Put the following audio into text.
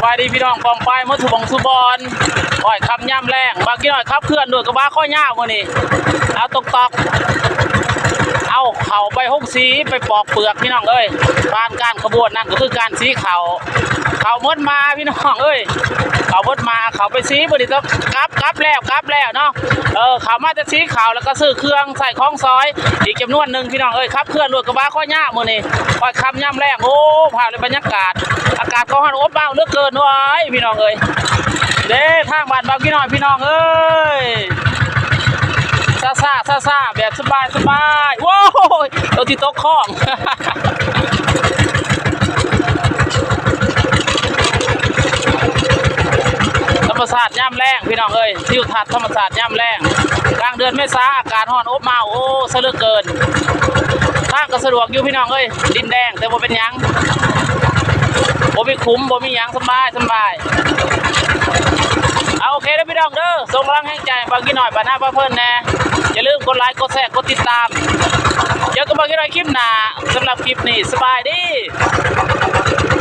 ສະບາຍດີພີ່ນ້ອງປ້ອງປາຍໝົດທຸກໝ່ອງທຸກບ່ອນ. ຂ້ອຍຄ່ຳຍາມແລງ ບ່າວກີນ້ອຍຂັບເຄື່ອນດ້ວຍກະບະຄອຍາວມື້ນີ້ ເອົາຕອກໆ ເອົາເຂົ້າໄປໂຮງສີໄປປອກເປືອກພີ່ນ້ອງເອີຍ. ຜ່ານການຂະບວນນັ້ນກະຄືການສີເຂົ້າ ເຂົ້າໝົດມາພີ່ນ້ອງເອີຍ ເຂົ້າໝົດມາ ເຂົ້າໄປສີມື້ນີ້ ກັບ ກັບແລ້ວ ກັບແລ້ວເນາະ. ເອີ ເຂົ້າມາແຕ່ສີເຂົ້າ ແລ້ວກະຊື້ເຄື່ອງໃຊ້ຂອງສອຍອີກຈຳນວນໜຶ່ງພີ່ນ້ອງເອີຍ. ຂັບເຄື່ອນດ້ວຍກະບະຄອຍາວມື້ນີ້ ຂ້ອຍຄ່ຳຍາມແລງ ໂອ້ ພາບແລະບັນຍາກາດ ອາກາດກະຮ້ອນອົບອ້າວເຫຼືອເກີນ ໂອ້ຍ ພີ່ນ້ອງເອີຍ. ເດ້ ທາງບ້ານບ່າວກີນ້ອຍພີ່ນ້ອງເອີຍ ຊ້າໆ ຊ້າໆ ແບບສະບາຍໆ ໂອ້ຍ ໂຕທີ່ຕົກຄອງ. ທຳມະຊາດຍາມແລງພີ່ນ້ອງເອີຍ ທິວທັດທຳມະຊາດຍາມແລງ ກາງເດືອນເມສາ ອາກາດຮ້ອນອົບອ້າວ ໂອ້ ຊະເຫຼືອເກີນ. ທາງກະສະດວກຢູ່ພີ່ນ້ອງເອີຍ ດິນແດງ ແຕ່ບໍ່ເປັນຫຍັງ ບໍ່ມີຂຸມ ບໍ່ມີຫຍັງ ສະບາຍ ສະບາຍ. ເອົາ ໂອເຄເດີພີ່ນ້ອງເດີ ສົ່ງກຳລັງແຮງໃຈໃຫ້ບ່າວກີນ້ອຍບ້ານນາພາເພີນແດ່. ຢ່າລືມກົດໄລ ກົດແຊ ກົດຕິດຕາມ. ເຈີກັນບ່າວກີນ້ອຍຄລິບໜ້າ. ສຳລັບຄລິບນີ້ ສະບາຍດີ.